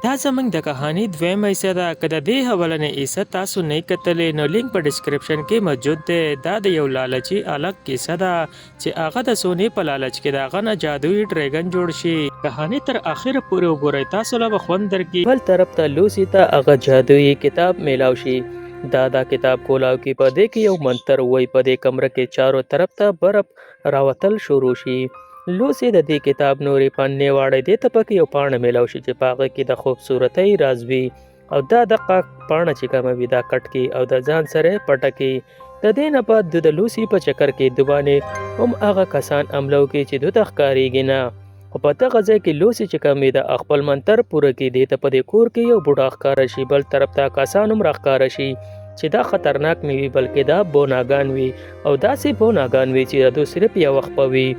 دا زمونږ د کهانی دویمه حصه ده، که د دې اولنۍ حصه تاسو نه کتلې نو لینک په ډسکرپشن کې موجود دی. دا د یو لالچي هلک کیسه ده چې هغه د سونې په لالچ کې د هغه نه جادويي ډریګن جوړ شي. کهانی تر اخره پورې وګورئ، تاسو له به خوند درکړي. بل طرف ته لوسي ته هغه جادويي کتاب میلاو شي. دا دا کتاب کولاو کی، په دې کې یو منتر وای، په دې کمره کې چارو طرف ته برف راوتل شروع شي. لوسي د دې کتاب نورې پنې واړې، دې ته پکې یو پاڼه میلاو شي چې په هغه کې د خوبصورتۍ راز وي، او دا دقه پاڼه چې کومه وي دا کټ کی او د ځان سره پټه کی. د دې نه بعد د لوسي په چکر کې دبانې هم هغه کسان عمله وکړي چې دوی ته ښکارېږي نه، خو په دغه ځای کې لوسي چې کوم وي د خپل منتر پوره کړي. دې ته په دې کور کې یو بوډا ښکاره شي، بل طرف ته کسان هم راښکاره شي چې دا خطرناک نه وي بلکې دا بوناګان وي، او داسې بوناګان وي چې د دوی صرف یوه خپه وي.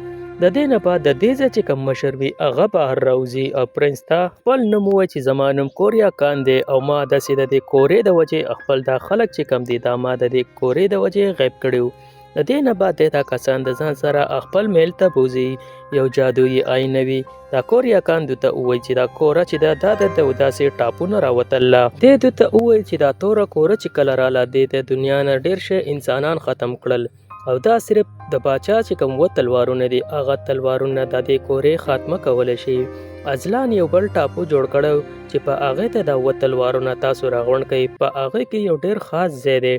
د دې نه بعد د دې ځای چې کوم مشر وي هغه بهر راوځي او پرنس ته خپل نوم ووایي چې زما نوم کوریا کان دی، او ما داسې د دې کورې د وجې خپل دا خلک چې کوم دي دا ما د دې کورې د وجې غیب کړي وو. د دې نه بعد دا کسان د ځان سره خپل میل ته بوځي. یو جادويي آینه وي، دا کوریا کان دوی ته ووایي چې دا کوره چې ده دا د داسې ټاپونه راوتله. دې دوی ته ووایي چې دا توره کوره چې کله راله دې د دنیا نه ډېر شی انسانان ختم کړل، او دا صرف د باچا چې کوم و تلوارونه دي هغه تلوارونه د دې کورې خاتمه کولی شي. ازلان یو بل ټاپو جوړ کړی چې په هغې ته دا اووه تلوارونه تاسو راغونډ کړئ. په هغې کې یو ډېر خاص ځای دی،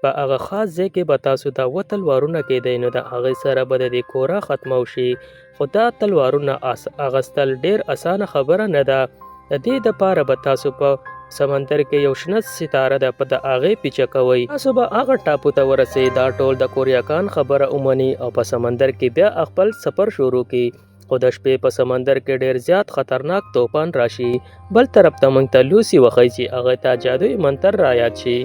په هغه خاص ځای کې به تاسو دا اووه تلوارونه کېدئ نو د هغې سره به د دې کوره ختمه شي. خو دا تلوارونه اغستل ډېر اسانه خبره نه ده، د دې دپاره به تاسو په سمندر کې یو شنه ستاره ده په د هغې پیچه کوئ، تاسو به هغه ټاپو ته ورسئ. دا ټول د کوریاکان خبره ومني او په سمندر کې بیا خپل سفر شروع کړي، خو د شپې په سمندر کې ډېر زیات خطرناک توپان راشي. بل طرف ته موږ ته لوسي وښیي چې هغه ته جادويي منتر رایاد شي،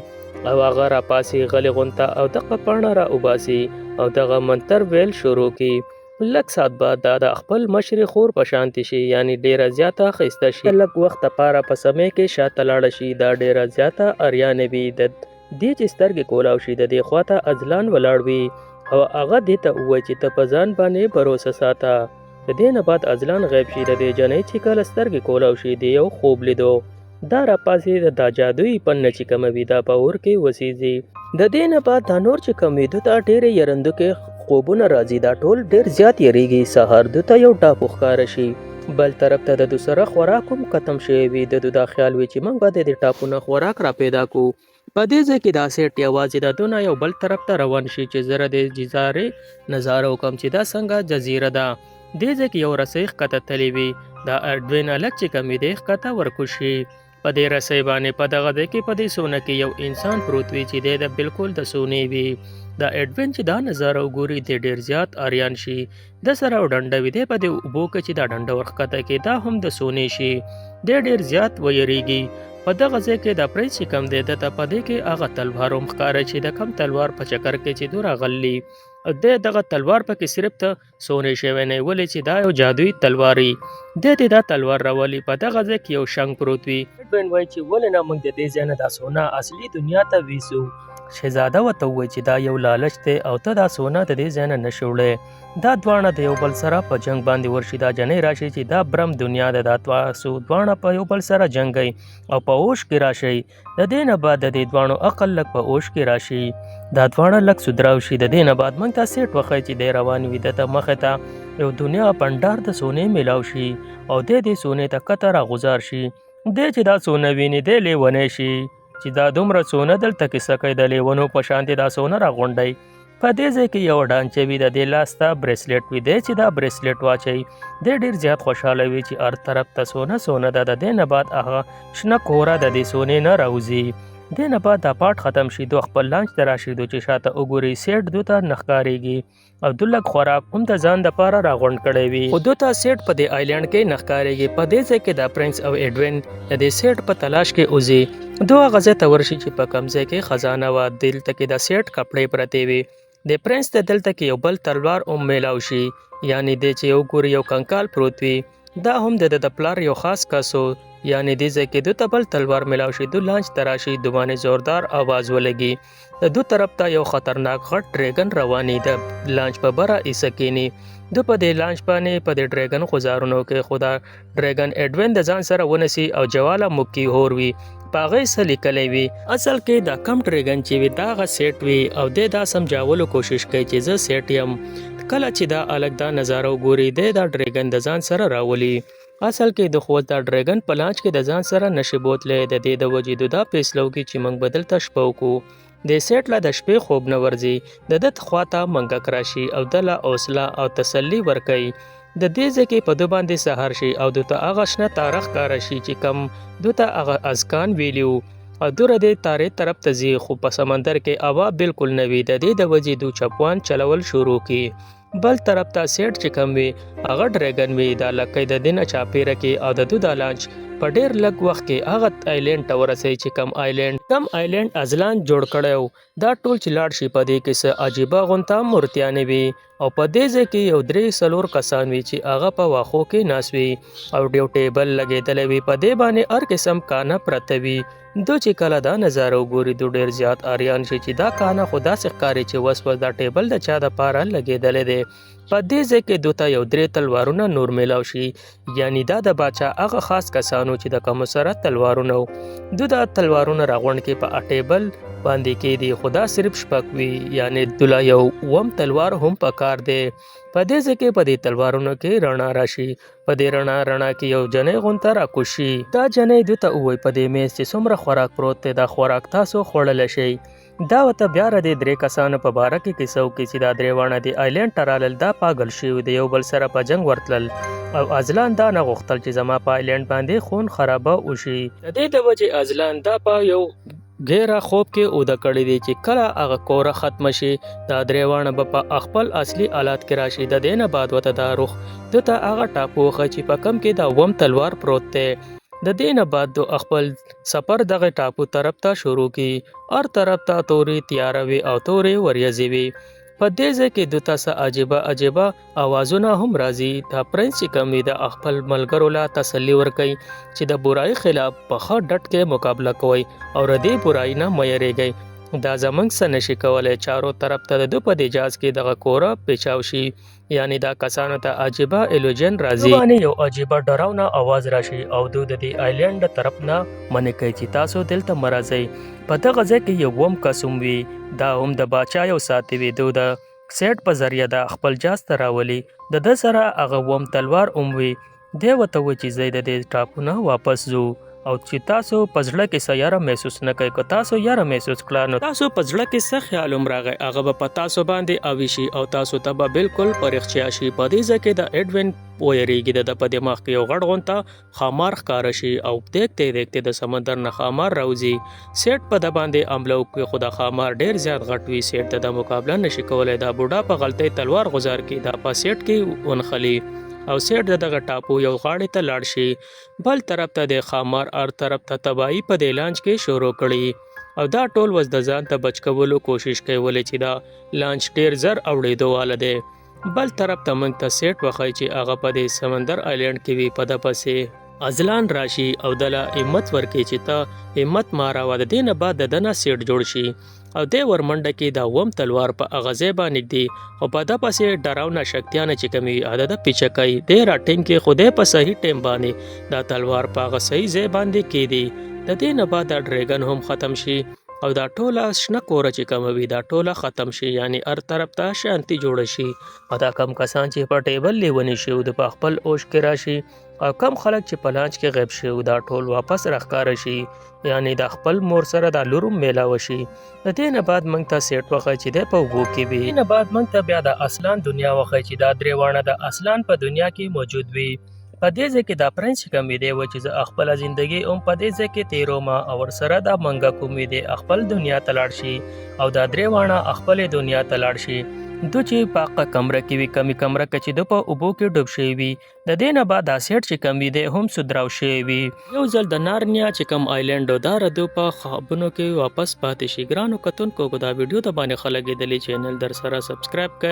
او هغه راپاسي غلې غونته او دغه پاڼه را وباسي او دغه منتر ویل شروع کړي. لږ ساعت بعد دا د خپل مشرې خور په شانتې شي، یعنی ډېره زیاته ښایسته شي. د لږ وخت دپاره په سمې کې شاته لاړه شي، دا ډېره زیاته اریانه وي. د دې چې سترګې کولاو شي د دې خواته ازلان ولاړ وي، او هغه دې ته ووایي چې ته په ځان باندې بروسه ساته. د دې نه بعد ازلان غیب شي. د دې جنۍ چې کله سترګې کولاو شي دې یو خوب لیدو. دا راپاسي د دا جادويي پنه چې کومه وي دا په اور کې وسیځي. د دې نه بعد دا نور چې کوم وي دوی ته ډېرې یرندوکې خوبونه راځي، دا ټول ډېر زیات یریږي. سهار دوی ته یو ټاپو ښکاره شي، بل طرف ته د دوی سره خوراک هم ختم شوی وي. د دوی دا خیال وي چې موږ به د دې ټاپو نه خوراک را پیدا کړو. په دې ځای کې دا سیټ یوازې د دوی نه یو بل طرف ته روان شي چې زه د دې جزارې نظاره وکړم چې دا څنګه جزیره ده. دې ځای کې یو رسۍ ښکته تلې وي، دا اډوین هلک چې کوم وي دی ښکته ورکوز شي. په دې رسۍ باندې په دغه ځای کې په دې سونه کې یو انسان پروت وي چې دی د بالکل د سونې وي. دا اډوین چې دا نظاره وګوري دی ډېر زیات اریان شي. د سره او ډنډه وي، دی په دې اوبو کې چې دا ډنډه ورښکته کړي دا هم د سونې شي، دی ډېر زیات ویریږي. په دغه ځای کې دا پرنس چې کوم دی ده ته په دې کې هغه تلوار هم ښکاره چې د کم تلوار په چکر کې چې دوی راغلي او دی دغه تلوار پکې صرف ته سونې شوی نه، ولې چې دا یو جادويي تلوار وي. دی دې دا تلوار راولي. په دغه ځای کې یو شنګ پروت وي. اډوین وایي چې ولې نه موږ د دې ځای نه دا سونه اصلي دنیا ته ویسو. شهزاده ورته ووایي چې دا یو لالچ دی او ته دا سونه د دې ځای نه نشې وړی. دا دواړه د یو بل سره په جنګ باندې ورشي. دا جنۍ راشي چې دا برم دنیا ده، دا تاسو دواړه په یو بل سره جنګئ او په هوش کې راشئ. د دې نه بعد د دې دواړو عقل لږ په هوش کې راشي، دا دواړه لږ سدراو شي. د دې نه بعد موږ ته سیټ وښیي چې دی روان وي، ده ته مخې ته یو دنیا بنډار د سونې میلاو شي او دی دې سونې ته کته راغوځار شي. دی چې دا سونه ویني دی لیونی شي چې دا دومره سونه دلته کې څه کوي، د لیونو په شان دې دا سونه راغونډوي. په دې ځای کې یو ډانچه وي، د دې لاس ته بریسلیټ وي، دی چې دا بریسلیټ واچوي دی ډېر زیات خوشحاله وي چې هر طرف ته سونه سونه ده. د دې نه بعد هغه شنه کوره د دې سونې نه راوځي. دې نه بعد دا پاټ ختم شي، دوی خپل لانچ ته راشي. دوی چې شاته وګوري سیټ دوی ته نه ښکارېږي او دوی لږ خوراک هم د ځان دپاره راغونډ کړی وي، خو دوی ته سیټ په دې آیلینډ کې نه ښکارېږي. په دې ځای کې دا پرنس او اډوین د دې سیټ په تلاش کې وځي. دوی هغه ځای ته ورشي چې په کوم ځای کې خزانه وه. دلته کې د سیټ کپړې پرتې وي. د پرنس ته دلته کې یو بل تلوار هم میلاو شي، یعنی دی چې وګوري یو کنکال پروت وي، دا هم د ده د پلار یو خاص کس و. یعنی دې ځای کې دوی ته بل تلوار میلاو شي. دوی لانچ ته راشي، دوی باندې زوردار اواز ولګي. د دوی طرف ته یو خطرناک غټ ډریګن رواني، د لانچ په بره ایسه کینی. ده په دې لانچ باندې په دې ډریګن غوزارونه وکړي، خو دا ډریګن اډوین د ځان سره ونیسي او جواله مکي هور وي، په هغه یې څه لیکلی وي. اصل کې دا کم ډریګن چې وي دا هغه سیټ وي او دی دا سمجاولو کوشش کوي چې زه سیټ یم. کله چې دا هلک دا نظاره وګوري، دی دا ډریګن د ځان سره راولي. اصل کې د خو دا ډریګن په لانچ کې د ځان سره نشي بوتلی، د دې د وجې دا فیصله وکړي چې موږ به دلته شپه وکړو. دې سیټ له د شپې خوب نه ورځي، د ده خواته منګک راشي او ده له حوصله او تسلي ورکوي. د دې ځای کې په ده باندې سهار شي او ده ته هغه شنه تاره ښکاره شي چې کوم ده ته هغه ازکان ویلي وو، او دوره دې تارې طرف ته ځي، خو په سمندر کې هوا بالکل نه وي، د دې د وجې دو چپوان چلول شروع کړي. بل طرف ته سیټ چې کوم وي هغه ډریګن وي، دا لکۍ د دې نه چاپیره کې او د ده دا لانچ په ډیر لږ وخت کې هغه آیلینډ ته ورسوي چې کوم آیلینډ ازلان جوړ کړی و. دا ټول چې لاړ شي په دې کې څه عجیبه غونته مورتیانې وي، او په دې ځای کې یو 3-4 کسان وي چې هغه په واښو کې ناست وي او یو ټیبل لګېدلی وي، په دې باندې هر قسم کانه پرته وي. دو چې کله دا نظاره وګوري دو ډېر زیات اریان شي چې دا کانه خو داسې ښکاري چې وس وس دا ټیبل د چا دپاره لګېدلی دی. په دې ځای کې دو ته یو 3 تلوارونه نور میلاو شي، یعنی دا د باچا هغه خاص کسانو چې د کومو سره تلوارونه وو. دو دا تلوارونه راغونډ کې په ټیبل باندې کېدي، خو دا صرف شپږ وي، یعنی دوله یو اووم تلوار هم پکار دی. په دې ځای کې په دې تلوارونو کې رڼا راشي، په دې رڼا کې یو جنۍ غونته راکوز شي. دا جنۍ دوی ته ووایي په دې میز چې څومره خوراک پروت دی دا خوراک تاسو خوړلی شئ. دا ورته بیا را دې 3 کسانو په باره کې کیسه وکړي چې دا 3 واړه دې آیلینډ ته رالل، دا پاګل شوي د یو بل سره په جنګ ورتلل او ازلان دا نه غوښتل چې زما په آیلینډ باندې خون خرابه وشي. د دې د وجې ازلان دا په یو ګیره خوب کې اوده کړی دی چې کله هغه کوره ختمه شي دا 3 واړه به په خپل اصلي حالت کې راشي. د دې نه بعد ورته دا روخ ده ته هغه ټاپو وښیي چې په کوم کې دا اووم تلوار پروت دی. د دې نه بعد دو خپل سفر دغه ټاپو طرف ته شروع کړي. هر طرف ته تورې تیاره وي او تورې وریځې وي. په دې ځای کې دوی ته څه عجیبه عجیبه اوازونه هم راځي. دا پرنس چې کوم وي د خپل ملګرو له تسلي ورکوي چې د برایي خلاف په ښه ډټ کې مقابله کوئ او د دې برایي نه مه یریږئ، دا زموږ څه نشي کولی. چارو طرف ته د ده په دې جاز کې دغه کوره پیچاو شي، یعنی دا کسانو ته عجیبه ایلوژن راځي. باندې یو عجیبه ډراونه اواز راشي او دوی د دې آیلینډ د طرف نه منع کوي چې تاسو دلته مه راځئ. په دغه ځای کې یو اووم کس هم وي، دا هم د باچا یو ساتي وي. دوی د سیټ په ذریعه دا خپل جاز ته راولي، د ده سره هغه اووم تلوار هم وي. دی ورته وایي چې ځئ د دې ټاپو نه واپس ځو او چې تاسو په زړه کې څه یاره محسوس نه کوئ، که تاسو یاره محسوس کړه نو تاسو په زړه کې څه خیال هم راغی هغه به په تاسو باندې اوي شي او تاسو ته به بالکل په رښتیا شي. په دې ځای کې د اډوین ویریږي، د ده په دماغ کې یو غټ غونته ښامار ښکاره شي او دیکته دیکته د سمندر نه ښامار راوځي. سیټ په ده باندې حمله وکړي، خو دا ښامار ډیر زیات غټ وي، سیټ د ده مقابله نشي کولی. دا بوډا په غلطۍ تلوار غوزار کړي، دا په سیټ کې ونښلي او سیټ د دغه ټاپو یو غاړې ته لاړ شي. بل طرف ته د ښامار هر طرف ته تباهي په دې لانچ کې شروع کړي او دا ټول وس د ځان ته بچ کولو کوشش کوي، ولې چې دا لانچ ډیر زر اوړېدو واله دی. بل طرف ته موږ ته سیټ وښیي چې هغه په دې سمندر آیلینډ کې وي. په ده پسې ازلان راشي او دله همت ورکړي چې ته همت ما راوه. د دې نه بعد د ده نه سیټ جوړ شي او دی ورمنډه کې دا اووم تلوار په هغه ځای باندې ږدي، خو په ده پسې ډراونه شکتیانه چې کومې وي هغه د ده پیچه کوي، دی راټینګ کړي، خو دی په صحیح ټایم باندې دا تلوار په هغه صحیح ځای باندې کېدي. د دې نه بعد دا ډریګن هم ختم شي او دا ټوله شنه کوره چې کومه وي دا ټوله ختم شي، یعنی هر طرف ته شانتي جوړه شي. او دا کم کسان چې په ټیبل لیوني شي او د په خپل اوش کې راشي او کم خلک چې په لانچ کې غیب شي او دا ټول واپس راښکاره شي، یعنی دا خپل مور سره دا لور هم میلاوه شي. د دې نه بعد موږ ته سیټ وښیي چې دی په اوبو کې وي. د دې نه بعد موږ ته بیا د اصلان دنیا وښیي چې دا 3 واړه د اصلان په دنیا کې موجود وي. په دې ځای کې دا پرنس چې کوم وي دی وایي چې زه خپله زندګي هم په دې ځای کې تېروم او ورسره دا منګک هم وي، دی خپل دنیا ته لاړ شي او دا 3 واړه خپلې دنیا ته لاړ شي. دو چې په هغه کمره کې وي، کمې کمره کې چې ده په اوبو کې ډوب شوی وي، د دې نه بعد دا سیټ چې کوم وي دی هم سودراو شوی وي. یو ځل د نارنیا چې کوم آیلینډ و دا ردو په خوابونو کې واپس پاتې شي. ګرانو کتونکو که دا ویډیو د باندې ښه لګېدلې چینل در سره سبسکرایب کړئ.